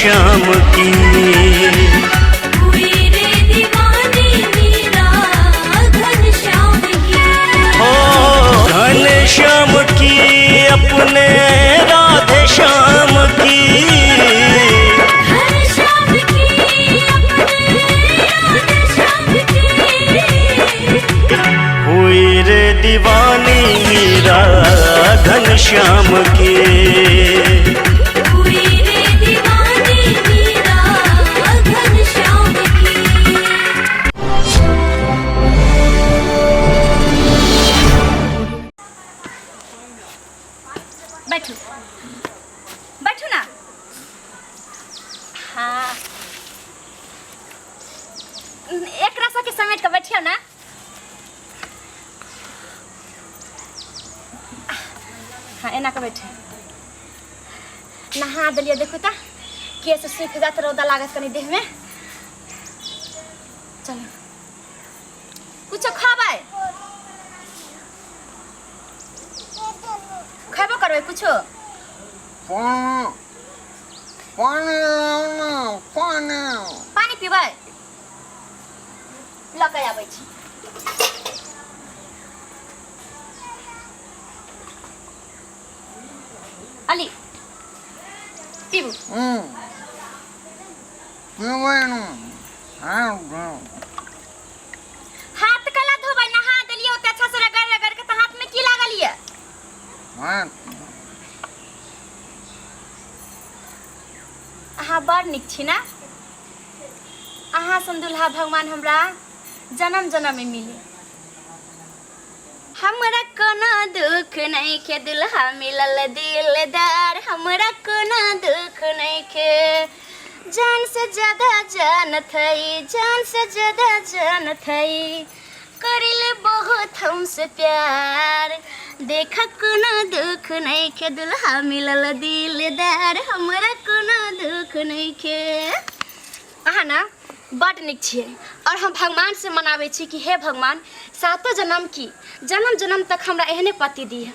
श्याम की। हुई रे दीवानी मीरा घनश्याम की। ओ घन श्याम की, अपने राधे श्याम की। घनश्याम की अपने राधे श्याम की। हुई रे दीवानी मीरा घनश्याम की। हुई रे दीवानी मीरा घनश्याम की। बैठू बैठू ना। हाँ, एकरा सबके समेट के बैठियो ना। हाँ, एना के बैठे। नहा देलियै, देखू तऽ केस सूखि जात, रौदा लागत कनि देहमे। चलू, कुछो खाबै? खेबो करबै कुछो? पानी लाउ ने, पानी। पानी पीबै? लऽ कऽ आबै छी। अली, पीबू। पीबै ने, हाँ। हाथ कला धोबै? नहा देलियै ओते अच्छा से रगड़ रगड़ के, तऽ हाथ में की लागल ये? हाँ। अहाँ बड़ नीक छी ने। अहाँ सन दुल्हा भगवान हमरा जन्म जन्म में मिले। हमरा कोनो दुख नहीं खे, दुल्हा मिलल दिलदार। हमरा कोनो दुख नहीं खे, जान से ज्यादा जानत हई, जान से ज्यादा जानत हई, करिले बहुत हमसे प्यार। देखा, कोनो दुख नहीं खे, दुल्हा मिलल दिलदार। हमरा कोनो दुख नहीं खे। अहाँ ने बड्ड नीक छियै और हम भगवान से मनाबै छी कि हे भगवान, सातो जन्म की जन्म जन्म तक हमरा एहने पति दिह।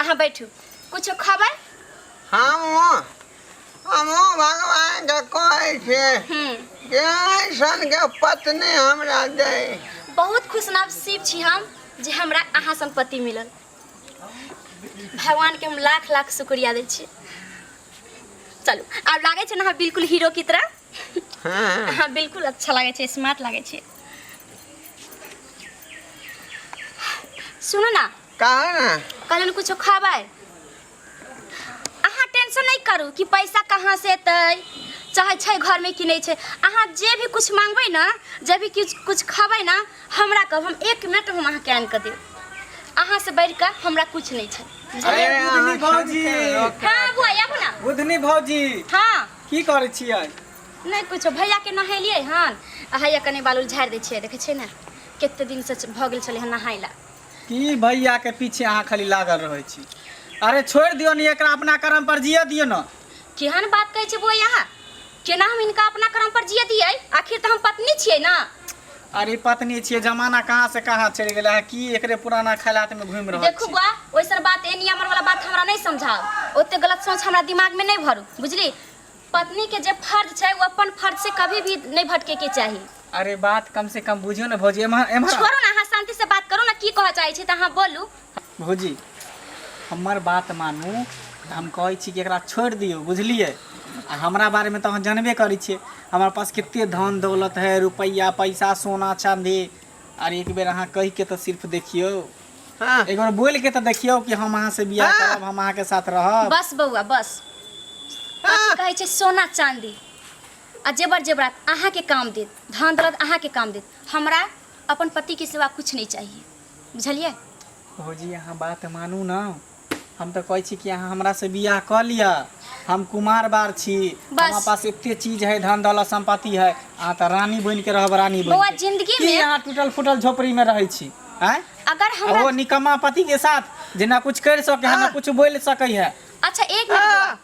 अहाँ बैठू, कुछो खबै? हमहूँ भगवानके कहै छियै कि अइसन के पत्नी हमरा दै। बहुत खुश नसीब छी हम जे हमरा अहाँ सन पति मिलल। भगवानके हम लाख लाख शुक्रिया दै छी। चलू, आब लागै छै ने अहाँ बिल्कुल हीरो की तरह? हाँ। हाँ, बिल्कुल अच्छा लागै छै, स्मार्ट लागै छै। सुनू ना। कहा ना। कहलन कुछो खाबै? अहाँ टेंशन नहीं करू कि पैसा कहाँ से एतै, चाहे छै घरमे कि नहि छै। अहाँ जे भी कुछ मांगबै ना, जे भी किछु कुछ खबै ना, हमरा कहब, हम एक मिनट हम अहाँके आनि कऽ देब। अहाँ से बढ़ि कऽ हमरा कुछ नहि छै, बुझलियै? अरे बुधनी अहाँ भौजी। सबके लोक हाँ बुआ, आबू ना। बुधनी भौजी। हाँ। की करै छियै? नहि कुछो, भैयाके नहेलियै हन आ हैया कनि बाल उल झाड़ि दै छियै। देखै छियै ने, कते दिनसँ भऽ गेल छलै हन नहाय लए। की भैया के पीछे अहाँ खाली लागल रहै छी? अरे छोड़ि दियौ ने एकरा, अपना कर्म पर जियऽ दियौ ने। केहन बात कहै छै बौआ अहाँ? केना हम हिनका अपना कर्म पर जियऽ दियै? आखिर तऽ हम पत्नी छियै ने। अरे पत्नी छियै, जमाना कहाँ से कहाँ चलि गेलै है, की एकरे पुराना ख्यालात में घूमि रहल देखू छी? बुआ, ओइसन बात एनी अमर वाला बात हमरा नहीं समझाओ। ओते गलत सोच हमरा दिमाग में नहीं भरू, बुझली? पत्नी के जे फर्ज छै वो अपन फर्ज से कभी भी नहीं भटके के चाही। अरे बात कम से कम बुझियो ने भौजी, एम्हर एम्हर। छोड़ू ना, अहाँ शांति से बात करू ना। की कहऽ चाहै छी तऽ अहाँ बोलू। भौजी, हमर बात मानू तऽ हम कहै छी कि एकरा छोड़ि दियौ, बुझलियै? आ हमरा बारेमे तऽ अहाँ जानबे करै छियै, हमरा पास कते धन दौलत है, रुपैआ पैसा, सोना चाँदी। अरे एक बेर अहाँ कहिके तऽ सिर्फ देखियौ। हाँ। एक बेर बोलि के तऽ देखियौ कि हम अहाँ से बियाह हाँ। करब, हम अहाँके साथ रहब। बस बौआ, बस। कथी कहै छै, सोना चाँदी आ जेबर जेबरात अहाँके काम देत, धन दौलत अहाँके काम देत, हमरा अपन पतिके सिवा कुछ नहीं चाहिए, बुझलियै? भौजी, अहाँ बात मानू ने। हम तऽ कहै छी कि अहाँ हमरा से बियाह कऽ लिअ। हम कुमार बार छी। बस। हमरा पास एते चीज है, धन दौलत संपत्ति है, अहाँ तऽ रानी बनि के रहब, रानी बनि बौआ, के। जिंदगी की में अहाँ टूटल फूटल झोपड़ी में रहै छी आँय? अगर आ हमरा ओ निकम्मा पति के साथ जे ना कुछ कर सके है, ना कुछ बोल सके है। अच्छा, एक मिनट बौआ।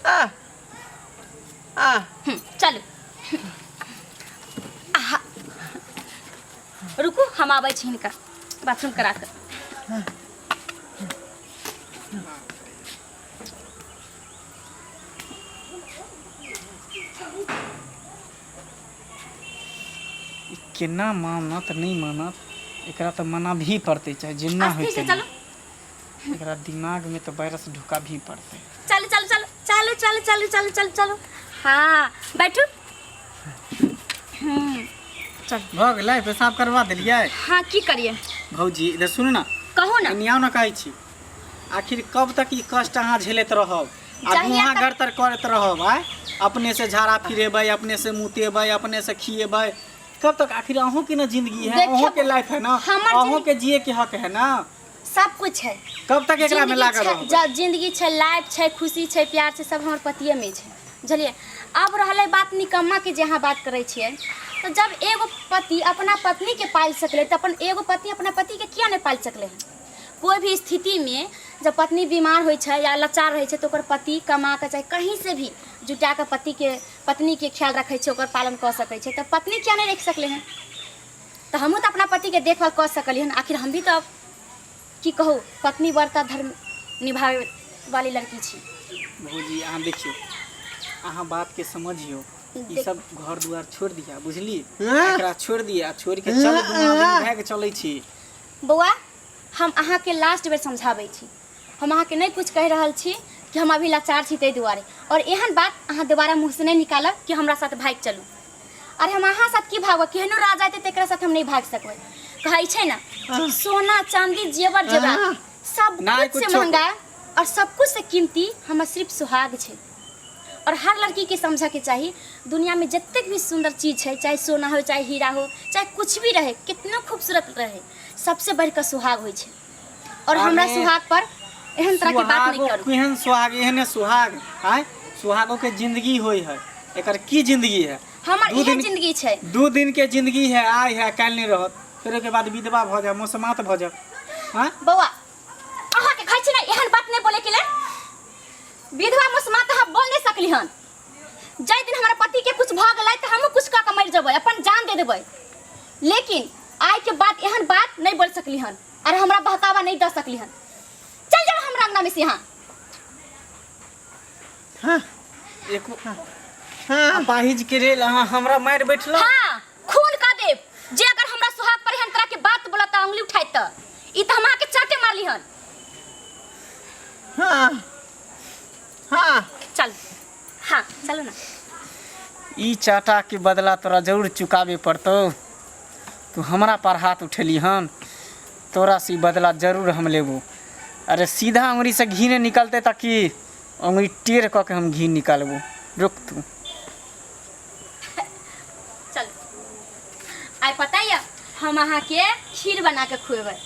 आ आ चलू। आहा। रुकू, हम आबै छी हिनका बाथरूम करा कऽ। केना मानत नहि मानत, एकरा तऽ मना भी पड़तै चाहे जिन्ना अस्थिर होय से के चलू। नहि। एकरा दिमाग में तऽ वायरस ढुका भी पड़तै। चलू चलू चलू चलू चलू चलू चलू चलू चलू। हाँ बैठू। चल। भऽ गेलै, पेशाब करवा देलियै? हाँ, की करिए। भौजी, इधर सुनू ना। कहू ना। एनी आउ ना, कहै छी आखिर कब तक ई कष्ट अहाँ झेलैत रहब आ जहिया मुँहा तक- घर तर करैत रहब? आय अपने से झाड़ा फिरेबै, अपने से मुतेबै, अपने से खिएबै, कब तक? आखिर अहूँ के ना जिंदगी है, देखियौ, अहूँ के लाइफ है ना, हमर अहूँ जिंदगी- के जिए के हक है ना। सब कुछ है। कब तक एकरा में जिंदगी लागल छै- रहबै? जिंदगी छै, लाइफ छै, खुशी छै, प्यार छै, सब हमर पतिये में छै, बुझलियै? आब रहलै बात निकम्मा के जे अहाँ बात करै छियै, तऽ जब एगो पति अपना पत्नी के पालि सकलै तऽ अपन एगो पत्नी अपना पति के किया नहि पालि सकलै हन? कोइ भी स्थितिमे जब पत्नी बीमार होइ छै या लाचार रहै छै तऽ ओकर पति कमा कऽ चाहे कहीं से भी जुटा कऽ पतिके पत्नीके ख्याल रखै छै, ओकर पालन कऽ सकै छै, तऽ पत्नी किया नहि राखि सकलै हन? तऽ हमहूँ तऽ अपना पतिके देखभाल कऽ सकलियै हन। आखिर हम भी तऽ की कहू, पत्नी व्रता धर्म निभाबै वाली लड़की छी। भौजी, अहाँ देखियौ, अहाँ बातके समझियौ, ई सब घर दुआर छोड़ि दिअ, बुझली? एकरा छोड़ि दिअ आ छोड़ि के चल, दुनू आदमी भागि चलै छी। बौआ, हम अहाँके लास्ट बेर समझाबै छी। हम अहाँके नहि कुछ कहि रहल छी कि हम अभी लाचार छी ताहि दुआरे, आओर एहन बात अहाँ दोबारा मुँहसँ नहि निकालब कि हमरा साथ भागि चलू। अरे, हम अहाँ साथ की भागब? केहनो राजा एतै तकरा साथ हम नहि भागि सकबै। कहै छै ने, सोना चांदी जेवर जेवरात सब नहि कुछ से कुछो। महंगा और सब कुछ से कीमती हमर सिर्फ सुहाग छै। और हर लड़की के समझऽ के चाही, दुनिया में जतेक भी सुंदर चीज छै, चाहे सोना हो, चाहे हीरा हो, चाहे कुछ भी रहे, कितनो खूबसूरत रहे, सबसे बढ़ कऽ सुहाग होइ छै। और हमरा अरे, सुहाग पर एहन तरह के बात नहीं सुहागो करू। केहन सुहाग, एहने सुहाग आय? सुहागो के जिंदगी होई है, एकर की जिंदगी है? हमर दू इहे दिन जिंदगी छै। 2 दिन के जिंदगी है, आय है, काल्हि नहीं रहत, फेर ओहिके बाद विधवा भऽ जाए, मौसमात भऽ जाए। हाँ। बौआ, अहाँके कहै छी ने एहन बात नहि बोले के लेल। विधवा मुसमा तऽ अहाँ बोल नहि सकली हन। जाहि दिन हमरा पति के कुछ भऽ गेलै तऽ हमहूँ कुछ कऽ के मरि जेबै, अपन जान दे देबै, लेकिन आइ के बाद एहन बात नहि बोल सकली हन और हमरा बहकावा नहीं दऽ सकली हन। चल जाओ हमरा अंगना में से यहाँ। एको अपाहिज के लेल अहाँ हमरा मारि बैठलो? हाँ, खून कऽ देब जे अगर हमरा सुहाग पर एहन तरह के बात बोलत, उंगली उठाई, तऽ ई तऽ हम अहाँके चाटे मारली हन। हाँ हाँ। चल, हाँ, चलो ना। ई चाटा के बदला तोरा जरूर चुकाबे पड़तौ। तू हमरा पर हाथ उठेली हन, तोरा से ई बदला जरूर हम लेबो। अरे, सीधा उंगली से घी नहीं निकलते ताकि उंगली टेढ़ कऽ के हम घी निकालबो। रुक तू। चल, आइ पता यऽ, हम अहाँके खीर बना के खुएबै।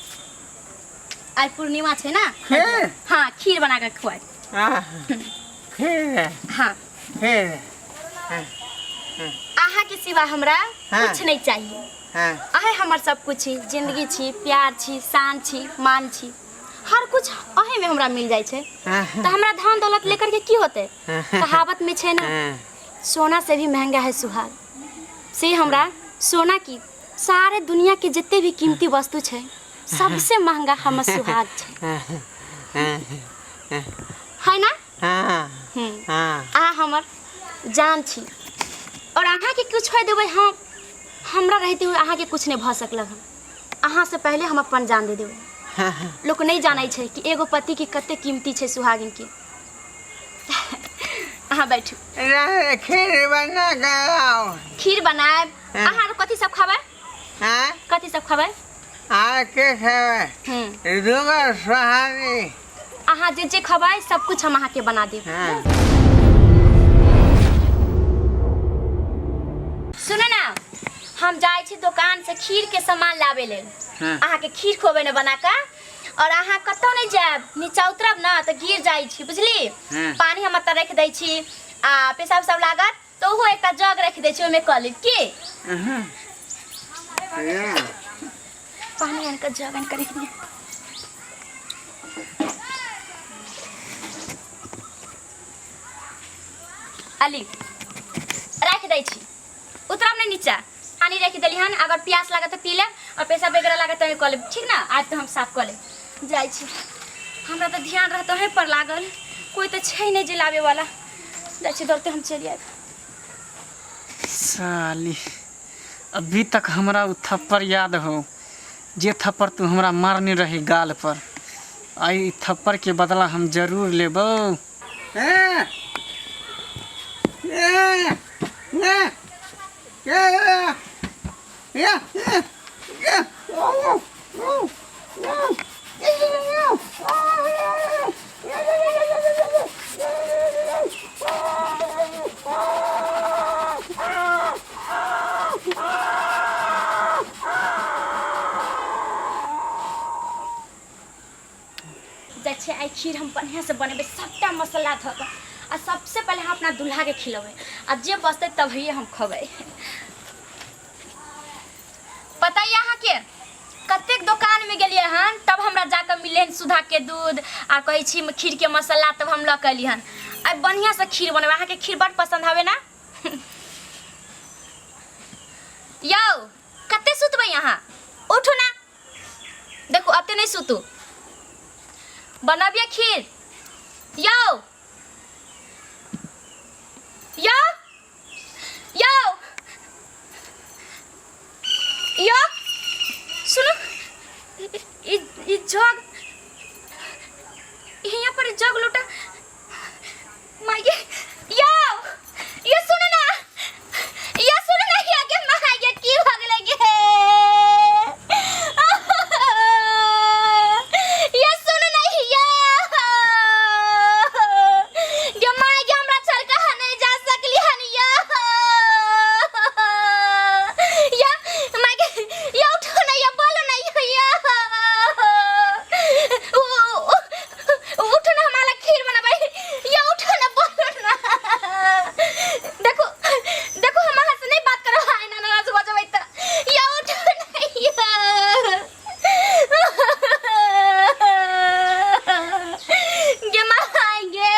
आइ पूर्णिमा छै ना। खीर? हाँ, खीर बना के खुआब। हाँ, खीर? हाँ। खीर। अहाँके सिवा हमरा कुछ नहीं चाहिए। अहें हमर सब कुछ छी, जिंदगी छी, प्यार छी, शान छी, मान छी, हर कुछ अहें में हमरा मिल जाइ छै। तऽ हमरा धन दौलत लेकर के की होतै? कहावत में छै ना, सोना से भी महंगा है सुहाग। से हमरा सोना की सारे दुनिया के जते भी कीमती वस्तु छै, सबसे महंगा हमर सुहाग छै, है ना? हाँ। हाँ। अहाँ हमर जान छी और अहाँके कुछ होइ देबै हम, हमरा रहते हुए अहाँके कुछ नहि भऽ सकलक हन, अहाँ से पहले हम अपन जान दे देबै। लोक नहि जानै छै कि एगो पति के कते कीमती छै सुहागिन के। अहाँ बैठू। खीर बना के लाओ। खीर बनायब। अहाँ आर कथी सब खबै? हाँ। कथी सब खबै? आ के खेबै? दूगो सोहारी। अहाँ जे जे खबै सब कुछ हम अहाँके बना देब। सुनू ना, हम जाइ छी दोकान से खीर के सामान लाबे लेल। अहाँके खीर खुएबै ने बना कऽ। और अहाँ कतौ नहि जायब, नीचा उतरब ना तऽ गिर जाइ छी, बुझली? पानी हम एतऽ राखि दै छी आ पेशाब सब लागत तऽ ओहो एकटा जग राखि दै छी, ओहिमे कऽ लेब की। पानी आनि कऽ जग आनि कऽ राखि दिअ। अली, राखि दै छी, उतरब नहि नीचा। पानी राखि देली हन, अगर प्यास लागत तऽ पी लेब और पेशाब वगैरह लागत तऽ कऽ लेब, ठीक ना? आज तऽ हम साफ कऽ लेब। जाइ छी, हमरा तऽ ध्यान रहत अहीं पर लागल, कोइ तऽ छै नहि जे लाबे वाला। जाइ छी दौड़ते, हम चलि आयब। साली, अभी तक हमरा ओ थप्पड़ याद हो जे थप्पड़ तू हमरा मारने रही गाल पर आई थप्पड़ के बदला हम जरूर लेबो ए ए ए ए ए ए ए ओ ओ ओ जाइ छै आइ खीर हम बढ़िआँसँ बनेबै सभटा मसाला धऽ कऽ आ सबसे पहिले हम अपना दुल्हाके खिलेबै आ जे बचतै तभिए हम खबै पता यऽ अहाँके कतेक दोकानमे गेलियै हन तब हमरा जाकऽ मिललै हन सुधाके दूध आ कहै छी खीरके मसाला तब हम लऽ कऽ एलियै हन आइ बढ़िआँसँ खीर बनेबै अहाँके खीर बड्ड पसन्द हवे ने यौ कते सुतबै अहाँ उठू ना देखू अते नहि सुतू बनबियै खीर यौ यौ यौ यौ सुनू ई ई जग हियाँ पर जग लोटा माये यौ यो सुनू ना यो सुनू ना हियाँ के माये की भऽ गेलै गे यो सुनू ना हिया गे माय गे हमरा छोड़ के अहाँ नहीं जा सकली हन यो या माय गे यो उठो ना यो बोलो ना यो यो उठो ना हमारा खीर बनाबै या उठो ना बोलो ना देखो देखो हम अहाँ से नहीं बात करो हाय ना नाराज हो जाबै त या उठो ना या गे माय गे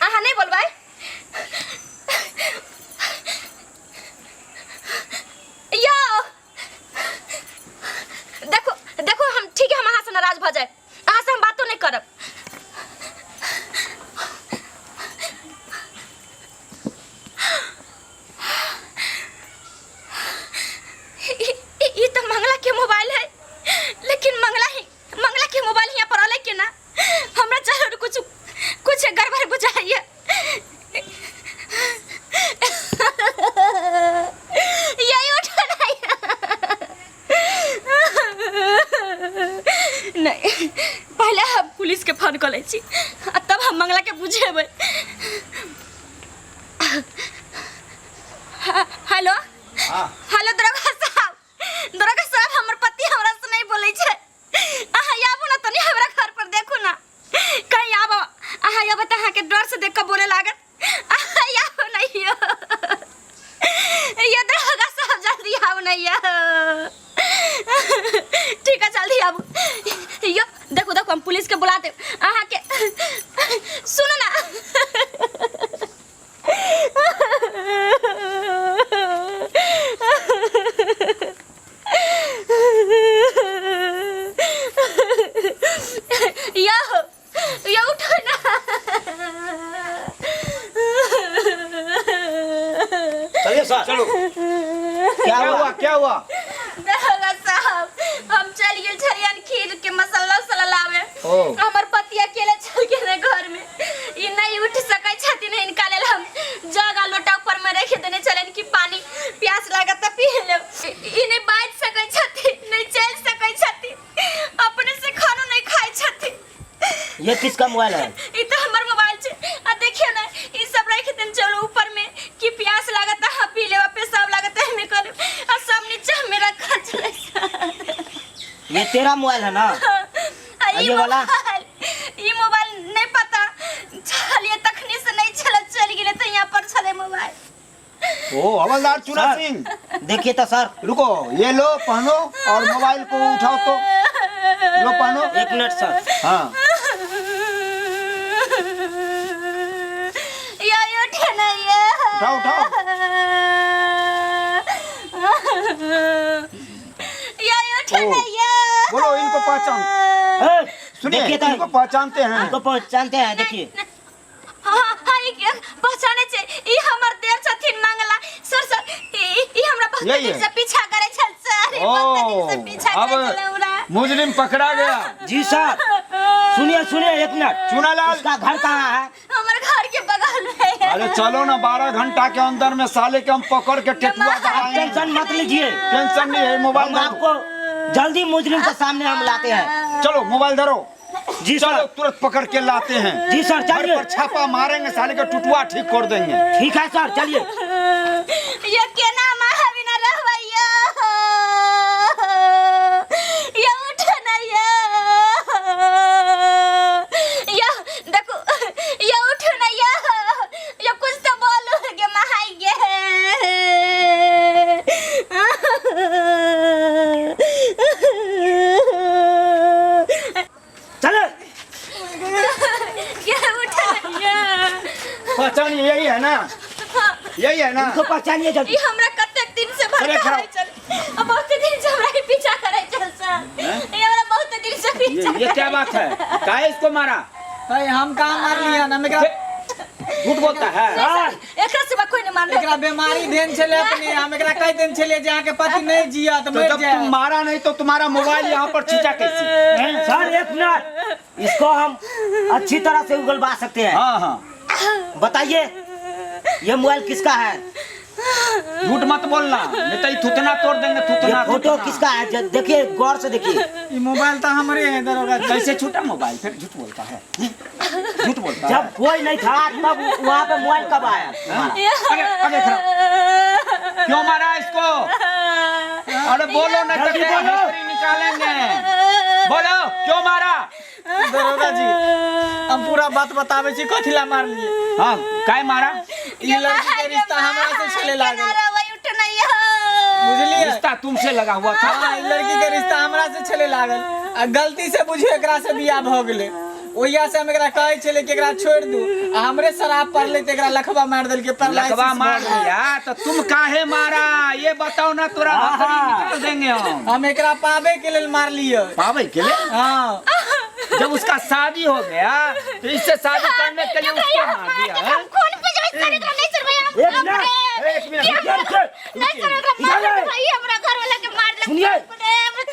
अहाँ नहि बोलबै यौ देखो देखो हम ठीक है हम अहाँ से नाराज भऽ जाए अहाँ से हम बातो नहि करब ई तऽ मंगला के मोबाइल है लेकिन मंगला ही मंगला के मोबाइल यहाँ पर अलै केना हमरा जरूर कुछ कुछ गड़बड़ बुझाइए यही उठा नहीं पहले हम पुलिस के फोन कर लै छी आ तब हम मंगला के बुझेबै हेलो हेलो दरोगा साहब दरोगा साहब हमर पति हमरा से नहीं बोलै छै अहाँ आबू ना तनी हमरा घर पर देखू ना कहीं आबो अहाँ आबो तऽ अहाँके डर से देख कऽ बोले लागत अहाँ आबू ना यो ये दरोगा साहब जल्दी आबू ना यो ठीक है जल्दी आबू यो देखू देखू हम पुलिस के बुला देब अहाँके सुनू ना यो यो उठो ना चलिए सर चलो क्या क्या हुआ हुआ क्या हुआ दरोगा साहब हम चल गेल छलियन खीर के मसाला उसाला लावे ओ। हमर पति अकेले चल गेल घर में ई नहीं उठ सकै छथिन हिनका लेल हम जग आ लोटा ऊपर में रख देने छलन कि पानी प्यास लागत त पी लेब ई नहीं बाजि सकै छथिन नहीं चल सकै छथिन अपने से खानो नहीं खाइ छथिन ये किसका मोबाइल है ई तो हमर मोबाइल छै आ देखियो ना ई सब रख देने चलो ऊपर में कि प्यास लागत त पी लेब पेशाब लागत त हमें कर आ सब नीचे हमें रखल छलै ये तेरा मोबाइल है ना आ ई ये वाला? मोबाइल ई मोबाइल नहीं पता छलिए तखनी से नहीं छल चल गेलै तऽ यहाँ पर छलै मोबाइल ओ हवलदार चुना सर, सिंह देखिए तो सर रुको ये लो पहनो और मोबाइल को उठाओ तो लो पहनो एक मिनट सर हाँ यो यो उठे ना ये उठाओ, उठाओ। यो नहीं बोलो इनको पहचान ए, सुनिए देखिए तो इनको पहचानते हैं इनको पहचानते हैं देखिए। हाँ हाँ, ई पहचाने छे, ई हमर देर छथिन मंगला सर। सर, ई ई हमरा बहुत यही दिन है। से पीछा करे छल सर, ई बहुत दिन से पीछा करे छल हमरा। अब मुजरिम पकड़ा गया। जी सर, सुनिए सुनिए एक मिनट। चुनालाल इसका घर कहाँ है? हमर घर के बगल में है। अरे चलो ना, 12 घंटा के अंदर में साले के हम पकड़ के टेटुआ आप दबाएंगे। टेंशन मत लीजिए, टेंशन नहीं है, मोबाइल हम धरो। आपको जल्दी मुजरिम के सामने हम लाते हैं। चलो मोबाइल धरो। जी चलो सर। तुरंत पकड़ के लाते हैं। जी सर घर चलिए। पर छापा मारेंगे, साले के टुटुआ ठीक कर देंगे। ठीक है सर चलिए। ये केना माहा बिना रहबै यो, यो उठ ना यो, यो देखो, यो उठ ना यो, यो कुछ तो बोलो गे महाई गे। चलो ये उठ ना यो। पहचान यही है ना, यही है ना? इनको पहचानिए जल्दी। ई हमरा कतेक दिन से चले भड़काबै खाओ। छल, आ बहुत दिन से हमरा ई पीछा करै छल सर, ई हमरा बहुत दिन से पीछा। ये क्या बात है? काहे इसको मारा? अरे हम कहाँ मारलियै हन? हम एकरा झूठ बोलता है। सर एकरा सिवा कोई नहीं मारले। एकरा बीमारी देन छलै अपने, हम एकरा कहि देन छलियै जे अहाँके पति नहि जियत, तो मरि जब तुम जायत। मारा नहीं तो तुम्हारा मोबाइल यहाँ पर छींचा कैसे? सर एक मिनट, इसको हम अच्छी तरह से उगलवा सकते हैं। हाँ हाँ बताइए ये मोबाइल किसका है? झूठ मत बोलना, नहीं तो ये थुथना तोड़ देंगे। ये थुथना फोटो थुथना। किसका है? देखिए गौर से देखिए। ई मोबाइल तऽ हमरे है दरोगा जी। कैसे छूटा मोबाइल? फिर झूठ बोलता है, झूठ बोलता है। जब कोई नहीं था तब वहाँ पे मोबाइल कब आया तुम्हारा? अरे अरे खड़ा। क्यों मारा इसको? अरे बोलो ना, जल्दी बोलो। निकालेंगे। बोलो क्यों मारा? दरोगा जी हम पूरा बात बताबै छी कथी ला मारलियै। हाँ काय मारा? ई लड़की के रिश्ता हमरा से छले लागल, बुझलियै? रिश्ता तुमसे लगा हुआ था। हाँ, ई लड़की के रिश्ता हमरा से छले लागल आ गलती से बुझियो एकरा से बियाह भऽ गेलै। ओहिया से हम एकरा कहै छलियै कि एकरा छोड़ि दू, आ हमरे शराब पड़लै तऽ एकरा लखबा मारि देलकै, पैरालिसिस लकवा भऽ मार गेलै। दिया तो तुम काहे मारा ये बताओ ना, तोरा भसड़ी निकाल देंगे हम। हम एकरा पाबै के लेल मारलियै। पावे के लिए? हाँ। जब उसका शादी हो गया तो इससे शादी करने के लिए उसको मार दिया है? खून पी जेबै सर, एकरा नहीं छोड़बै हम। एक मिनट, एक मिनट, रुकिए, रुकिए। नहीं सर, एकरा मार इधर देबै, ई हमरा घर वाला के मार देलक। सुनिए।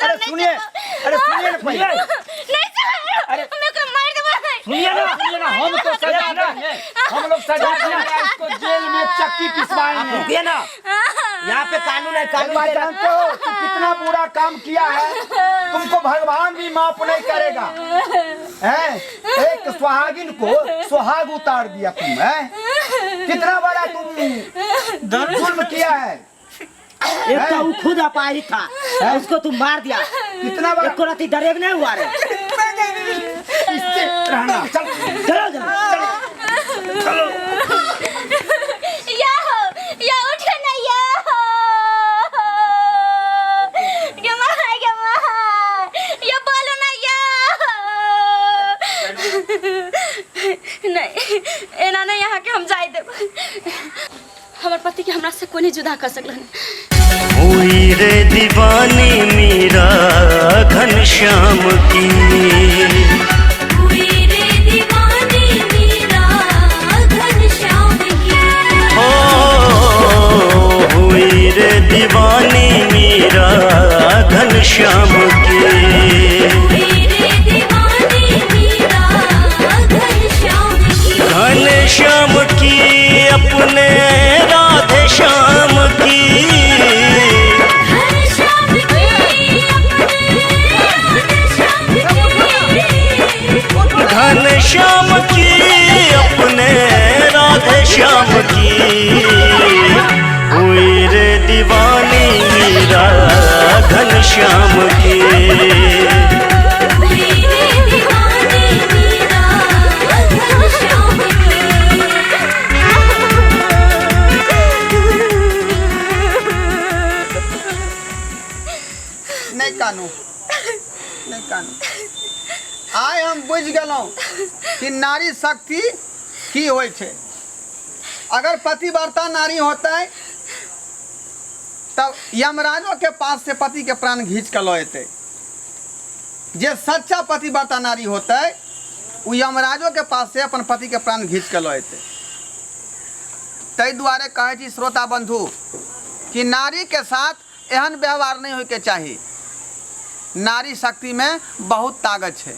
अरे सुनिए, अरे सुनिए ना पहले। नहीं सर, हम एकरा मार देबै। सुनिए ना, सुनिए ना, हम तो सजा देंगे, हम लोग सजा देंगे इसको, जेल में चक्की पिसवाएंगे। रुकिए ना, यहाँ पे कानून है, एक कानून बात के जानते हो तुम कितना बुरा काम किया है, तुमको भगवान भी माफ नहीं करेगा। हैं? एक सुहागिन को सुहाग उतार दिया तुम, है? कितना बड़ा तुम जुल्म किया है। एक तो वो खुद अपाहिज था, उसको तुम मार दिया। कितना बड़ा एक राती डरेग नहीं हुआ रे? इससे रहना। चल चलो चलो। या या उठ ना या, गे माय गे माय, या बोलो ना या। नहीं एना नहीं, यहाँ के हम जाय देब। हमर पति के हमरा से कोई नहीं जुदा कर सकलन। हुई रे दीवानी मीरा घनश्याम की। हुई रे दीवानी मीरा घनश्याम की। ओ हुई रे दीवानी मीरा घनश्याम की। हुई रे दीवानी मीरा घनश्याम की। घनश्याम की अपने राधे श्याम की। घनश्याम की अपने राधे श्याम की। घनश्याम की अपने राधे श्याम की। हुई रे दीवानी मीरा घनश्याम की। हुई रे दीवानी मीरा घनश्याम की। नहि कानू, नहि कानू। आइ हम बुझि गेलहुँ कि नारी शक्ति की होइ छै। अगर पतिव्रता नारी होतै तब यमराजो के पास से पति के प्राण घींच के लऽ एतै। जे सच्चा पतिव्रता नारी होतै ओ यमराजोके पास से अपन पतिके प्राण घीच के लऽ एतै। ताहि दुआरे कहै छी श्रोता बंधु कि नारीके साथ एहन व्यवहार नहि होइके चाही। नारी शक्तिमे बहुत ताकत छै।